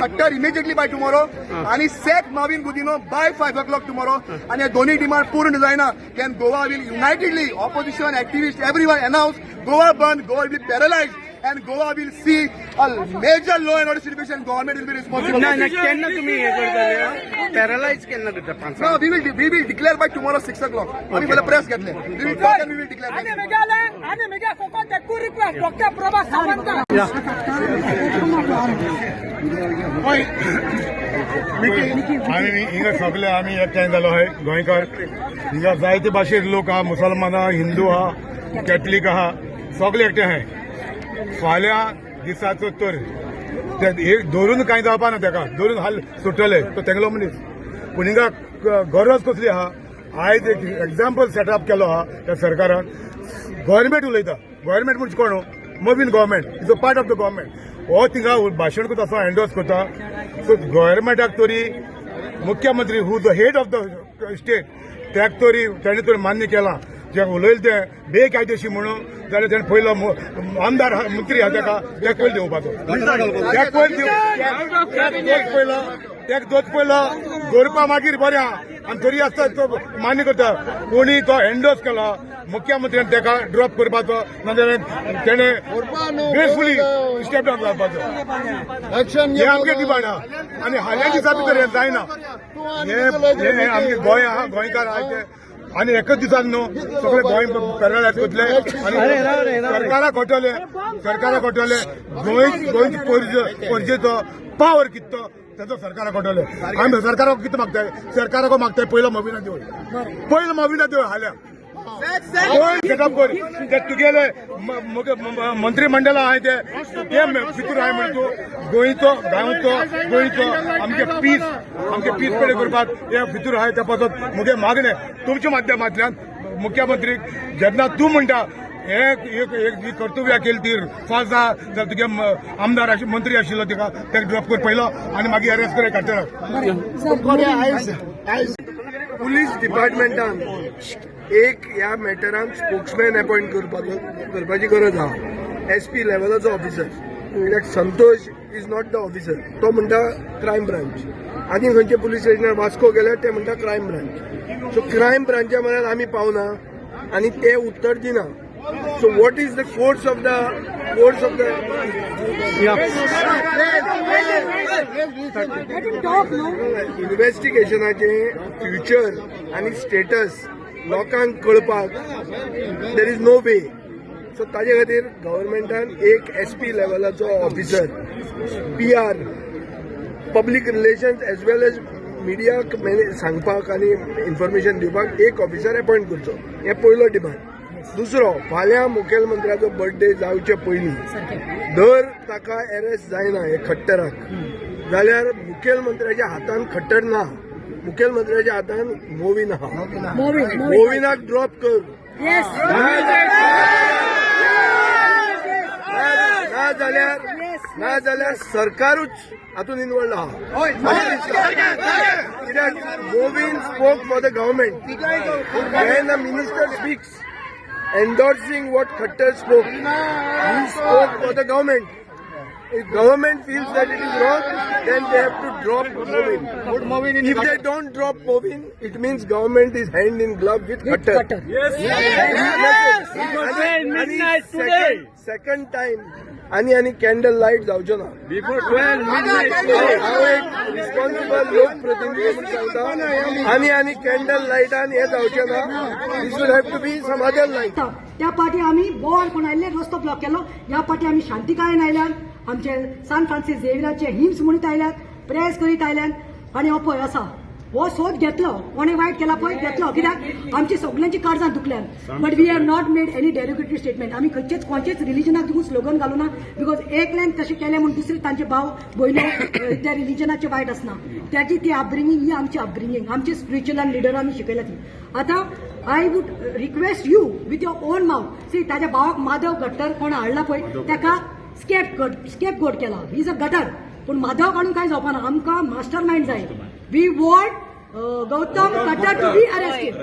Khattar immediately by tomorrow आणि sack Mauvin Godinho by 5 o'clock tomorrow. आणि हे दोन्ही डिमांड पूर्ण जायना then Goa will unitedly, opposition, activist, everyone, announce Goa bandh. Goa will be paralyze and Goa will see a major law and order situation. Government will be responsible. ना ना, केन्ना तुमी हे करतले? पॅरलायज केन्ना करता पांचांक? No, we will declare by tomorrow 6 o'clock. आम्ही मला प्रेस घेतले. We will talk and we will declare. आनी म्हगेले आनी म्हगे फकत एकूच रिक्वेस्ट, डॉक्टर प्रभा सावंत. आमी हिंगा सगळे आमी एकठांय जालो आहाय गोंयकार. हिंगा जायते भाशेचे लोक आहा, मुसलमान आहा, हिंदू आहा, कॅथलीक आहा, सगळे एकठांय आहाय. फाल्यां दिसाचो तर ते एक धरून कांय जावपा ना. तेका धरून हाल सुट्टले, तो तेंगलो मनीस. पूण हिंगा गरज कसली आहा? आयज एक एग्जाम्पल सेटअप केलो आहा त्या सरकारान. गव्हर्मेंट उलयता. गव्हर्मेंट म्हणजे कोण? Mauvin government is a part of the government. हो थिंगा भाशण करता असो एन्डोर्स करता. सो गव्हर्मेंटाक तरी, मुख्यमंत्री who the head of the state, त्याक तरी तेणे तरी मान्य केलां जे उलयलें तें बेकायदेशीर म्हणून, जाल्यार तेणें पयलो आमदार आहा, मंत्री आहा, तेका तेक पयलीं दिवपाचो. तेक पयलीं दिव, तेक दोश पयलो, तेक दोश पयलो दवरपा. मागीर बरें आहा. आनी तरी आसता तो मान्य करता. कोणी तो एन्डोर्स केला मुख्यमंत्र्यान, तेका ड्रॉप करपाचो, नाजाल्यार तेणे ग्रेसफुली स्टेप डावन जावपाचो. हे आमगे डिमांड आहा. आनी हाल्या दिसा भितर हें जायना, हे हे आमगे गोंय आहा, गोंयकार आहा ते. आनी एकच दिसान न्हू, सगळे गोंय पॅरलायज करतले आनी सरकाराक कळटले, सरकाराक कळटले गोंय गोंयची परजेचो पावर कितें तो तेजो सरकाराक कळटले. आमी सरकाराक कितें मागताय? सरकाराक मागताय, पयलो मोविना देवय, पयलो मोविना देवय. हाल्या गोंय सेटअप कर. ते तुगेले मंत्रिमंडळ आहाय ते ते भितर आहाय म्हण तूं गोंयचो, गांवचो, गोंयचो आमचे पीस कडेन करपाक हे भितर आहाय. त्या पासत मुगे मागणें तुमच्या माध्यमांतल्यान मुख्यमंत्री, जेन्ना तूं म्हणटा हे एक एक जी कर्तव्या केली ती फास्ट आहा, जाल्यार तुगे आमदार मंत्री आशिल्लो तिका तेका ड्रॉप कर पयलो आनी मागीर अरेस्ट कर खट्टराक. आयज पुलीस डिपार्टमेंटान एक ह्या मॅटरान स्पोक्समॅन अपॉयंट करपाची गरज आहा, एसपी लेवलाचो ऑफिसर. कित्याक Santosh is not the officer. तो म्हणटा क्रायम ब्रांच. आनी खंयचे पुलीस स्टेशनार वास्को गेल्यार ते म्हणटा क्रायम ब्रांच. सो क्रायम ब्रांचा म्हऱ्यान आमी पावना आनी ते उत्तर दिना. So what is the course of the Let him talk, no? इन्व्हेस्टिगेशनाचे फ्युचर आनी स्टेटस लोकांक कळपाक there is no way. So ताजे खातीर गव्हर्मेंटान एक एसपी लेवलाचो officer, PR, public relations as well as मिडियाक सांगपाक आनी इन्फॉर्मेशन दिवपाक एक ऑफिसर अपॉयंट करचो. हे पयलो डिमांड. दुसरो, फाल्यां मुखेलमंत्र्याचो बर्थडे जावचे पयलीं जर ताका अरेस्ट जायना हे खट्टराक, जाल्यार मुखेलमंत्र्याच्या हातान खट्टर ना, मुखेलमंत्र्याच्या हातान मोविन आहा. मोविन. मोविनाक ड्रॉप कर. ना जाल्यार, ना जाल्यार सरकारूच हातून इन्वॉल्ड आहा. कित्याक Mauvin spoke for the government. When a minister speaks endorsing what Khattar spoke, he spoke for the government. If government feels that it is wrong, then they have to drop Mauvin. If they don't drop Mauvin, it means government is hand in glove with Khattar. Khattar. आणि second time आणि आणि candle light जावचो ना. हांव एक responsible लोकप्रतिनिधी म्हणून सांगता, आणि आणि कॅन्डल लायटान हे जावचें ना. This will have to be some other light. त्या पाटी आमी बोवाळ कोण आयले, रस्तो ब्लॉक केलो. ह्या पाटी आमी शांतिकायेन आयल्यान, आमचे सान फ्रांसीस झेवियराचे हिम्स म्हणीत आयल्यात, प्रेयर्स करीत आयल्यान. आनी हो पळय आसा हो सोद घेतलो. कोणें वायट केला पळय घेतलो, कित्याक आमची सगळ्यांची काळजां दुखल्यान. But we have not made any derogatory statement. आमी खंयचेच कोणचेच रिलिजनाक देखून स्लोगन घालूना, because एकल्यान तशें केलें म्हूण दुसरे तांचे भाव भयणो त्या रिलिजनाचे वायट आसना. त्याची ती अपब्रिंगींग, ही आमची अपब्रिंगींग, आमचे स्पिरिच्युअल आनी लिडरांनी शिकयल्या ती. आतां I would request you with your own mouth, see, ताज्या भावाक माधव खट्टर कोण हाडला पळय, ताका स्केप गोट केला. He is a gutter. पूण माधव काडून कांय जावपाना. आमकां मास्टर मायंड जाय. We want Gautam Khattar to be arrested.